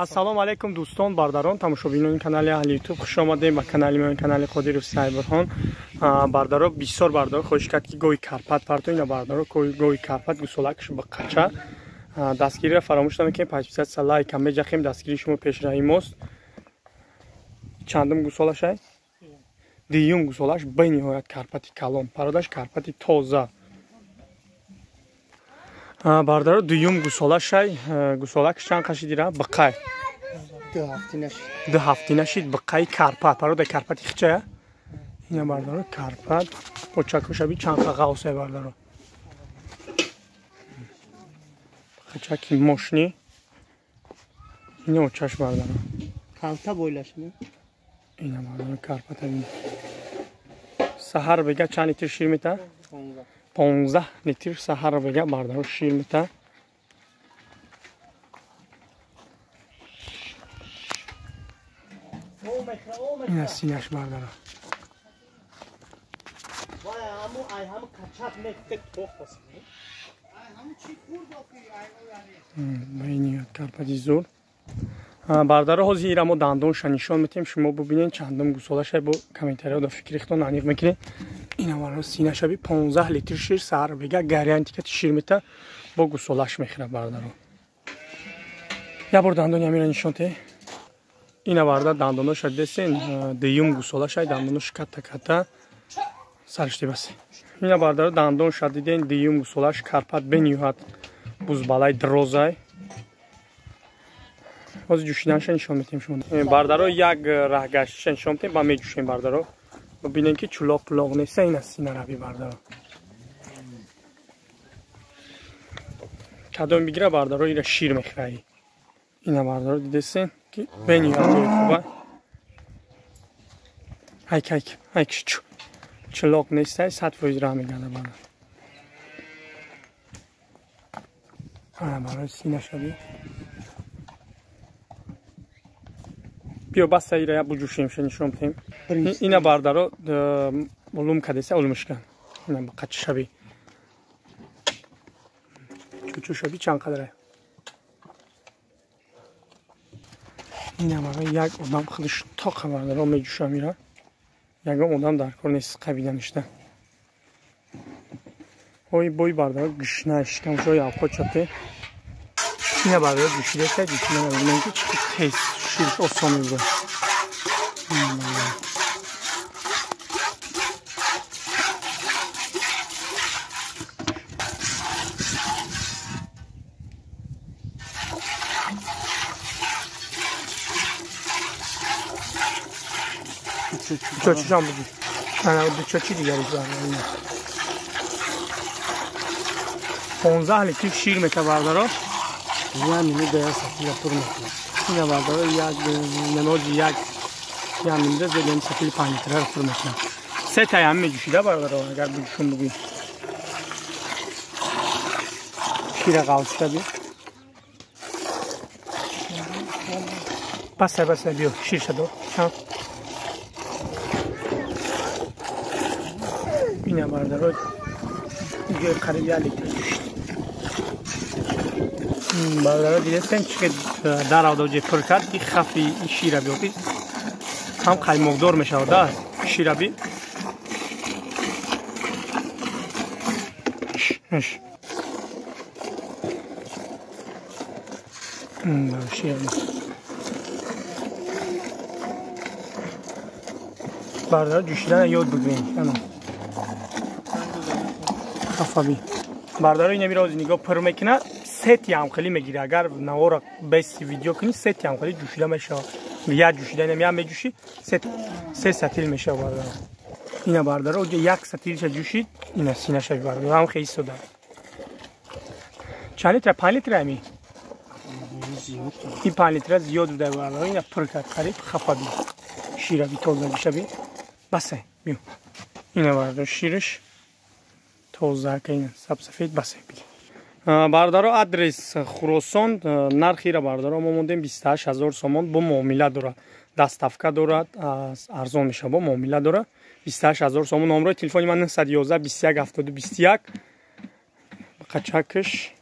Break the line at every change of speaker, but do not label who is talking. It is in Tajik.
Ассалому алайкум дӯстон, бардарон, тамошобинони канали Аҳли Ютуб, хуш омадем ба канали мо, канали Қодиров Сайбурҳон. Бардаро, бисёр бардаро хоҳиш кард ки гови Карпат партоин. Бардаро, гови Карпат гусолакш ба қача. Дастгириро фаромӯш намекунем, подписаться, лайк ҳам меҷахем, дастгирии шумо пешраҳи мост. Чандум гусолашай? Дуюм гусолаш, бениҳоят Карпати калон, пародаш Карпати тоза. Бардаро, дуюм гусолашай, гусолакш чанд қашидира? Биқай. Ду ҳафти нашид, биқай Карпат, парода Карпати хичая? Ина бардаро Карпат, почакушаби чанд қағавсай бардаро. Қачаки мошни. Ина очаш бардаро.
Калта бойлашми?
Ина бардаро Карпат абин. Саҳар бега чанд литр шир мета? 15 литр саҳар бега бардаро шир мета. Ина синаш бардаро. Бениҳоят Карпати зур. Бардаро, ҳозир ира мо дандонша нишон метем, шумо бубинед чандум гусолашай, бо комментариҳо да фикри худтон аниқ мекунед. Ина бардаро синашаби 15 литр шир саҳар бега гарантикати шир мета, бо гусолаш мехӯрад бардаро. Я бор дандони ҳамира нишон те. Ина барда дандоноша десен, дуюм гусолашай, дандонош катта катта сараш дебасе. Ина бардаро дандонша диден, дуюм гусолаш Карпат бениҳоят бузбалай дрозай. Ҳозир ҷӯшиданша нишон метем шумо. Бардаро, як раҳгаштиша нишон метем, ба меҷӯшем бардаро. Бибинем ки чулоқ пулоқ неста, ина синараби бардаро. Кадом бигира бардаро, ира шир мехӯраи. Ина бардаро дидесен ки бениҳоят ҷои хуба. Ҳайк ҳайк ҳайк чу. Чулоқ неста, 100% раҳ мегарда бардаро. Ана барои синашаби. Биё баста ира я буҷӯшем, ша нишон метем. Ина бардаро улум кадеса улумишкан. Ина қачшаби. Чучушаби чанд қадаре. Ина барои як одам худаш тоқа бардаро меҷӯшам ира. Ягон одам дар кор нест қабида ништа. Ой бой бардаро гушна шикамшои авқот чапе. Ина бардаро ҷӯшидаша, ҷӯшида набинем ки чӣ тез ширш осон мебурад. Чочишам буди. Ана чочи дигариш бардаро. 15 литр шир мета бардаро.
Я минута я сатила пур мекунам.
Ина бардаро як намози як я минута зедем сатили 5 литра пур мекунам. Се таям меҷӯшида бардаро, агар буҷӯшум бугӯй. Шира ғалшида би. Басай басай биё ширша дор. Ина бардаро ҷои қариб 1 литр ҷӯшид. Бардаро дидестем чӣ дар авдоҷе пур кард ки хафи шираби оки ҳам қаймоқдор мешавад да шираби. Бардаро ҷӯшидана ёд бигирем. Ана хафаби. Бардаро ина мира нигоҳ пур мекунад, сети ҳам хеле мегирад. Агар навора бес видео кунӣ, сети ҳам хеле ҷӯшида мешавад. Я ҷӯшида инам я меҷӯшӣ, се сатил мешавад бардаро. Ина бардаро оҷа як сатилша ҷӯшид, ина синаша бардаро ҳам хеле истода. Чанд литра? 5 литра ами? Ин 5 литра зиёд буда бардаро. Ина пур кард қариб хафаби. Шираби тозагишаби. Басе, биё. Ина бардаро шираш тоза ка ина сабсафед басе бигир. Бардаро адрес Хуросон, нархира бардаро мо мондем 28000 сомон, бо муомила дорад, доставка дорад, арзон мешавад, бо муомила дорад. 28000 сомон. Номрои телефони ман 911 21 72 21. Қачакш.